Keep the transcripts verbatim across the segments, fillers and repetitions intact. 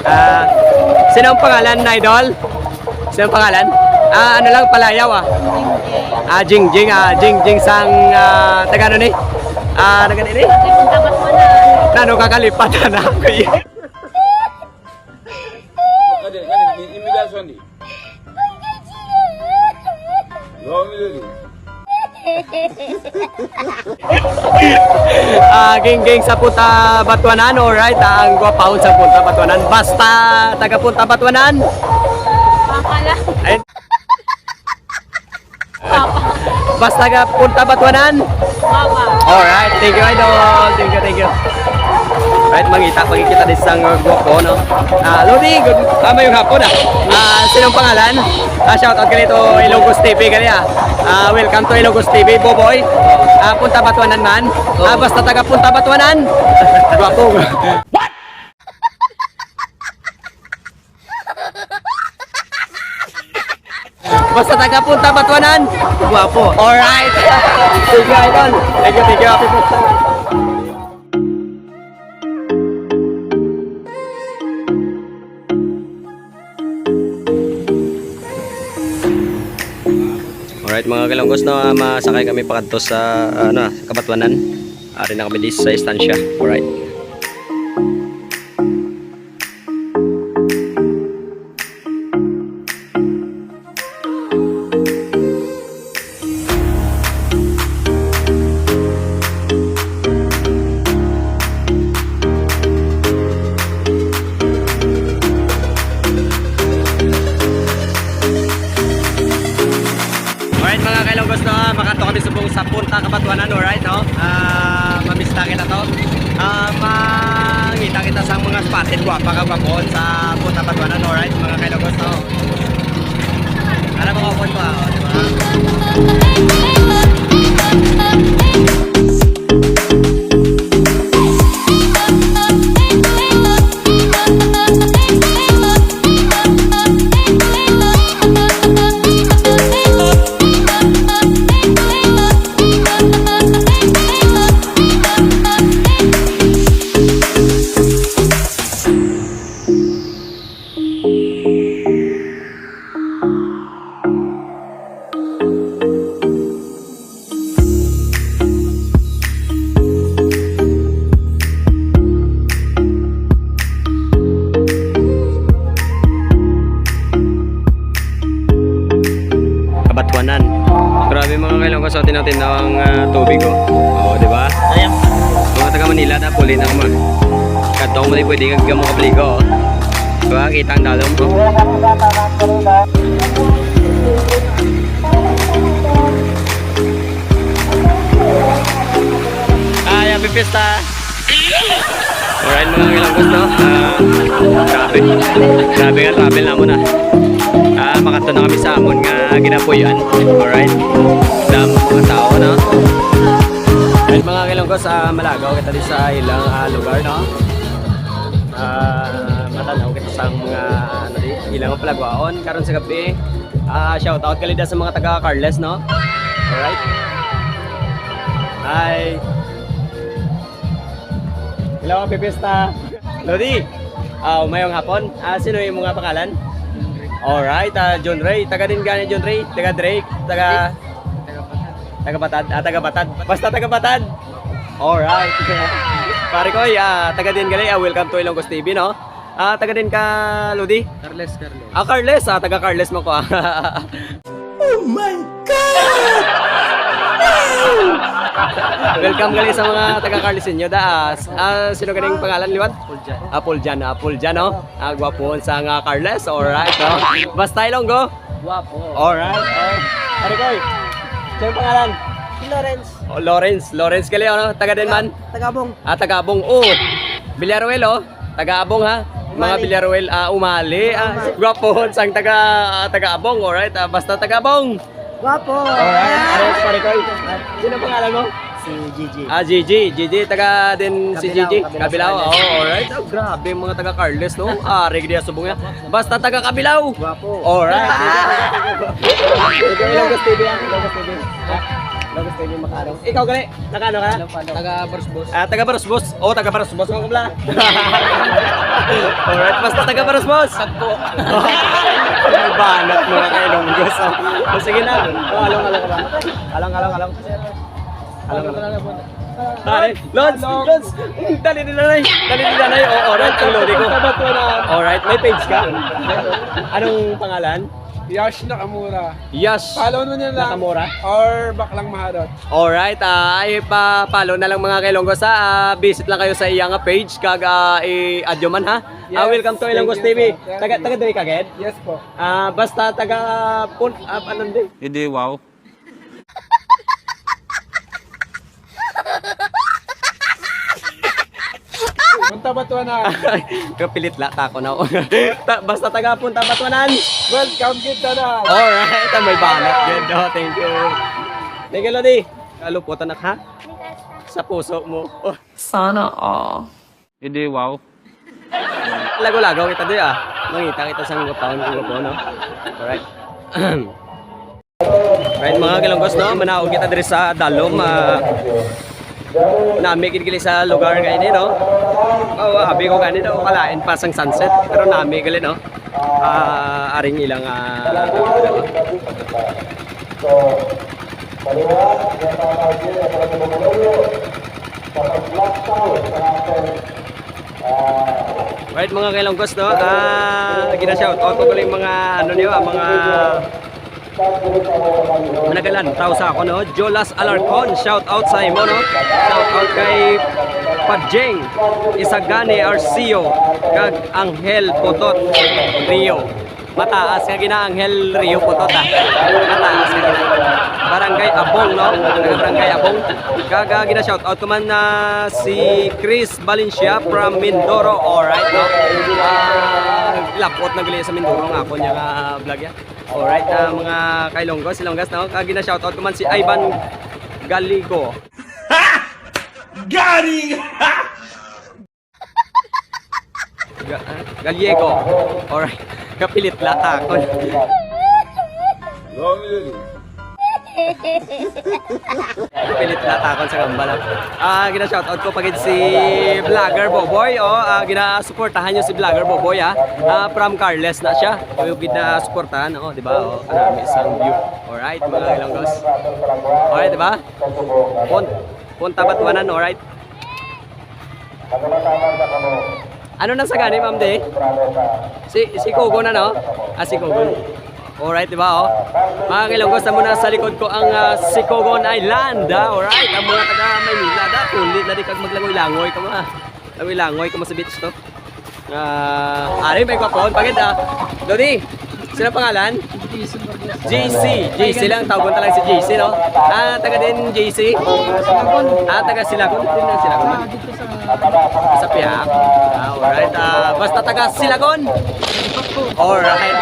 Ah, sino ang pangalan, idol? Sino ang pangalan? Ah, ano lang, palayaw, ah. Ah, Jingjing, ah, Jingjing sang, ah, taga ano ni? Ah, taga ano ni? Nano kakalipatan na ako, eh. Kadi, kadi, ni, ni Milason di. Go, Milason. Ah, ging-ging sa Punta Batuanan, alright. Ah, ang gwapahon sa Punta Batuanan. Basta taga Punta Batuanan. Papa lang. Ay. Papa. Basta taga Punta Batuanan. Papa. Alright. Thank you, idol. Thank you, thank you. Right, mangita, magkikita din sa gwapo, no? Ah, Lodi, good, ah, mayong hapon, ah. Ah, sinong pangalan? Ah, shout out kanito, Ilonggo's T V, gali, ah. Ah, welcome to Ilonggo's T V, Boboy. Ah, Punta Batuanan man. Ah, basta taga Punta Batuanan. Gwapo. Basta taga Punta Batuanan. Gwapo. Alright. Thank you, idol. Thank you, thank you. Happy birthday. Alright, mga kalunggos, no, ah, masakay kami pakadto sa, ah, ano, sa Kabatuanan. Ari na kami di sa estansya. Alright. Alright, mga kailong gusto, ah, makato kami subong sa Punta Kabatuanan, alright, no? Ah, mamista kita to. Ah, mangita kita sa mga spotted guwapa ka gwapoon sa Punta Kabatuanan, alright, mga kailong gusto. Ano mga upod ko, ah, di ba? Kabatuanan. Grabe, mga kailong ko, so tinaw-tinaw ang, ah, tubig, oh. Oh, di ba? Ayan. Mga taga Manila, na puli na kamo. Kadto mo di pwede kag mo kapligo, oh. Diba? Kita ang dalom, oh. Ay, happy fiesta! Alright, mga kailong gusto. Ah, grabe. Grabe nga travel namon, ah. Ah, makadto na kami sa amon nga ginapuy-an. Alright. Damo mga tao, no? Alright, mga kailong gusto, ah, malagaw kita di sa ilang, ah, lugar, no? Ah, matanaw kita sa mga, ano di, ilang palagwaon karon sa gabi. Ah, shout out gali da sa mga taga Carles, no? Alright. Hi. Hello, happy fiesta. Lodi. Ah, mayong hapon. Ah, sino yung mga pangalan? Alright, ah, John Ray. Taga din gani, John Ray? Taga Drake? Taga, taga Batad? Ah, taga Batad. Basta taga Batad. Alright. Pare ko, ah, taga din gali. Ah, welcome to Ilonggo's T V, no? Ah, taga din ka, Lodi? Carles, Carles. Ah, Carles. Ah, taga Carles mo ko, ah. Oh my God! Welcome gali sa mga taga Carlesinyo, da. Ah, s-, ah, sino ganing pangalan liwat? Puljan. Ah, Puljan, ah, Puljan, no? Ah, gwapo sa nga Carles, alright, no? Basta Ilonggo? Gwapo. Alright, alright. Pare Koy, sino pangalan? Si Lawrence. Oh, Lawrence, Lawrence gali, ano? Taga din man? Taga Abong. Ah, taga Abong. Oh, Villaruel, oh. Taga Abong, ha? Mga Umali. Villaruel, ah, Umali. Ah, Umali. Gwapo sang taga, ah, taga Abong, alright? Ah, basta taga Abong. Gwapo. Alright, alright, pare ko. Sino pangalan mo? Si Gigi. Ah, Gigi. Gigi, taga din si Kabilao, Gigi. Kabilao, Kabilao, Salinas. Oh, alright. Oh, grabe ang mga taga Carles, no? Ah, regdi subong niya. Basta taga Kabilao. Gwapo. Alright. Ito yung Ilonggo's T V, ah. Ilonggo's T V. Gusto niyo makaano? Ikaw, gali? Nakaano ka? Taga Barosbos. Ah, taga Barosbos. Oh, taga Barosbos. Ako pala. Alright, basta taga Barosbos. Sagko. Banat, mga kailonggos. Oh. Oh, sige na. Oh, along, along ka ba? Along, along, along. Along, along. Pare, Lods, Lods. Dali na, Nay. Dali na, Nay. Oh, alright, ang lodi ko. Alright, may page ka? Anong pangalan? Yash Nakamura. Yash Follow mo niya lang. Nakamura? Or Baklang Maharot. Alright, ah, ipa-follow na lang, mga kailonggos, ha. Ah, visit lang kayo sa iya nga page, kag, ah, i-add nyo man, ha. Ah, Yes, welcome to Ilonggos thank you, T V. sir. Thank Taga, you. taga diri ka, gid? Yes po. Ah, basta taga Pun-, ah, ano di? Hindi, wow. Punta Batuanan. Kapilit la, tako na. Ta-, basta taga Punta Batuanan. Welcome kita na. Alright, ah, may banat gid. Oh, thank you. Thank you, Lodi. Kaluputan, anak, ha? Sa puso mo. Oh. Sana all. Hindi, wow. Lagaw-lagaw kita di, ah. Mangita kita sa mga paon, mga paon, no? Alright. Right, mga kailonggos, no? Manaog kita diri sa Dalom, ah, nami gid gali sa lugar nga ini, no? Oh, abi ko gani daw, kalain pa sang sunset, pero nami gali, no? Ah, aring ilang, ah, Right, mga kailonggos, no? Ah, gina-shout out ko gali mga, ano niyo, ah, mga nagalantaw sa ako, no? Jolas Alarcon, shout out sa imo, no? Shout out kay Pajeng Isagani Arcio kag Angel Potot Rio. Mataas ka gina, Angel Rio Potot, ah. Mataas ka gina. Barangay Abong, no? Taga Barangay Abong. Kag, ah, gina-shout out ko man na si Chris Valencia from Mindoro. Alright, no? Ah, lapot na gali sa Mindoro nga ako niya nga vlog ya. Alright, ah, mga kailonggos, Ilonggas, no? Kag gina-shout out ko man si Ivan Galigo. Galing! Ga-, ah, Gallego. Alright. Kapilit la takon. Kapilit la takon sa gambal, ah. Ah, gina-shoutout ko pa gid si Vlogger Boboy, oh. Ah, ginasuportahan niyo si Vlogger Boboy, ah. Ah, from Carles na siya. Kayo gid na suportahan, oh, di ba? Oh, kanami sang view. Alright, mga Ilonggos. Alright, di ba? Pon-, Punta Batuanan, alright. Ano na sa gani, ma'am, de? Si, si Kugon, ano? Ah, si Kugon. Alright, di ba, oh? Mga Ilonggos, amo na sa likod ko ang, ah, Sikogon Island, ah. Alright, ang mga taga Maynila, da, kulit na di kag maglangoy-langoy ka mo, ah. Langoy-langoy ka mo sa beach to. Ah, ari, may gwapon. Pagid, ah. Dodi, sino pangalan? J C. J C lang, tawgon ta lang si J C, no? Ah, taga din J C? Ah, taga Silagon. Din na Silagon. Sa Piak. Ah, alright. Ah, basta taga Silagon. Alright.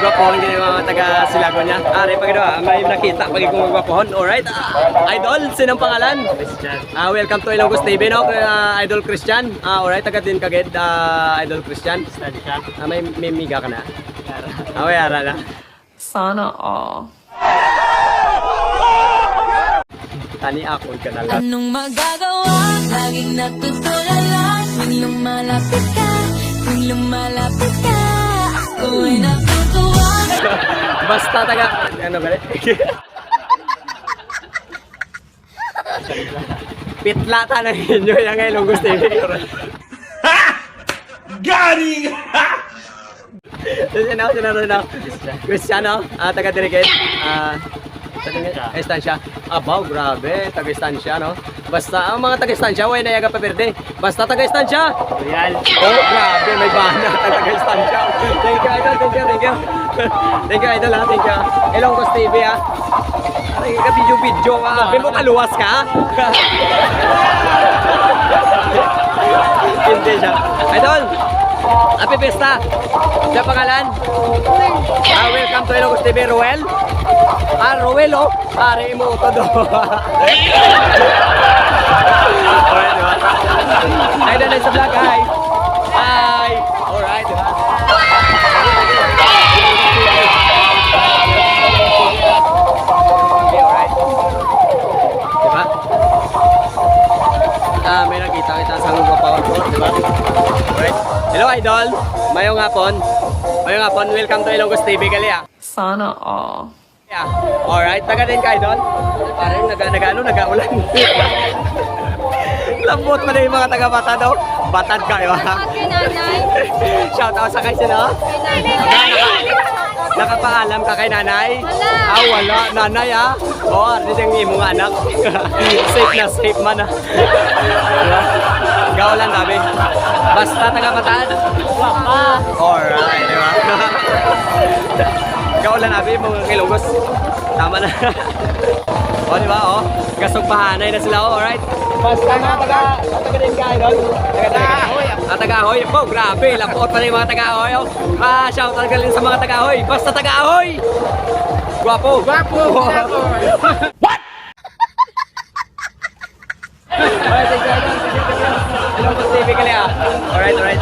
Gwapon din yung mga taga Silagon niya. Ari, pagid, ah. May nakita, pagid kong gwapon. Alright. Ah, idol, sinong pangalan? Christian. Ah, welcome to Ilonggos T V, no? Ah, Idol Christian. Ah, alright, taga din ka gid, ah, Idol Christian. Christian siya. Ah, may, may miga ka na. Yara. Ah, may ara na. Sana all. Tani ako ka na lang. Anong magagawa? Laging natutulala. Tuwing lumalapit ka, tuwing lumalapit ka, ako'y natutuwa. Basta taga, ano ba? Pitla ta na ninyo yung Ilonggos T V. Galing! Sino, sino, sino? Cristiano, ah, taga diri gid. Ah, taga Estancia. Abaw, grabe, taga Estancia, no? Basta, ang mga taga Estancia, way na yaga pa verde. Basta taga Estancia. Real. Oh, grabe, may bana taga Estancia. Thank you, idol. Thank you, thank you. Thank you, idol, ha. Thank you. Ilonggos T V, ha. Ay, ka-video-video ka. Abi mo, kaluwas ka. Hindi siya. Idol, happy fiesta. Sa pangalan? Ah, welcome to Ilonggos T V, Roel. Ah, Roel, oh. Pare, imo utod, oh. Alright, diba? Ay, dali sa vlog, hi. Hi. Alright, diba? Okay, alright. Diba? Alright. Hello, idol. Mayong hapon. Mayong hapon. Welcome to Ilonggos T V, gali, ah. Sana all. Yeah. Alright, taga din ka, idol? Parang naga, naga, ano, nagaulan. Lambot man yung mga taga Batad, oh. Batad kayo, ha? Shout out sa kay sino? Nakapaalam ka kay nanay? Wala. Ah, wala. Nanay, ah. Oh, ardi siyang imo nga anak. Safe na safe man, ah. Diba? Gaulan, abi. Basta taga Batad. Alright, diba? Gaulan, abi, mga kilugos. Tama na. O, diba, oh? Gasog pahanay na sila, oh, alright? Basta mga taga, taga din ka, idol? Taga din. Ah, taga Ahoy. Oh, grabe. Lapot pa na yung mga taga Ahoy, oh. Ah, shout out galing sa mga taga Ahoy. Basta taga Ahoy. Guwapo. Guwapo. What? Alright, thank you, idol. Hello, Boss T V Kalea. Alright, alright.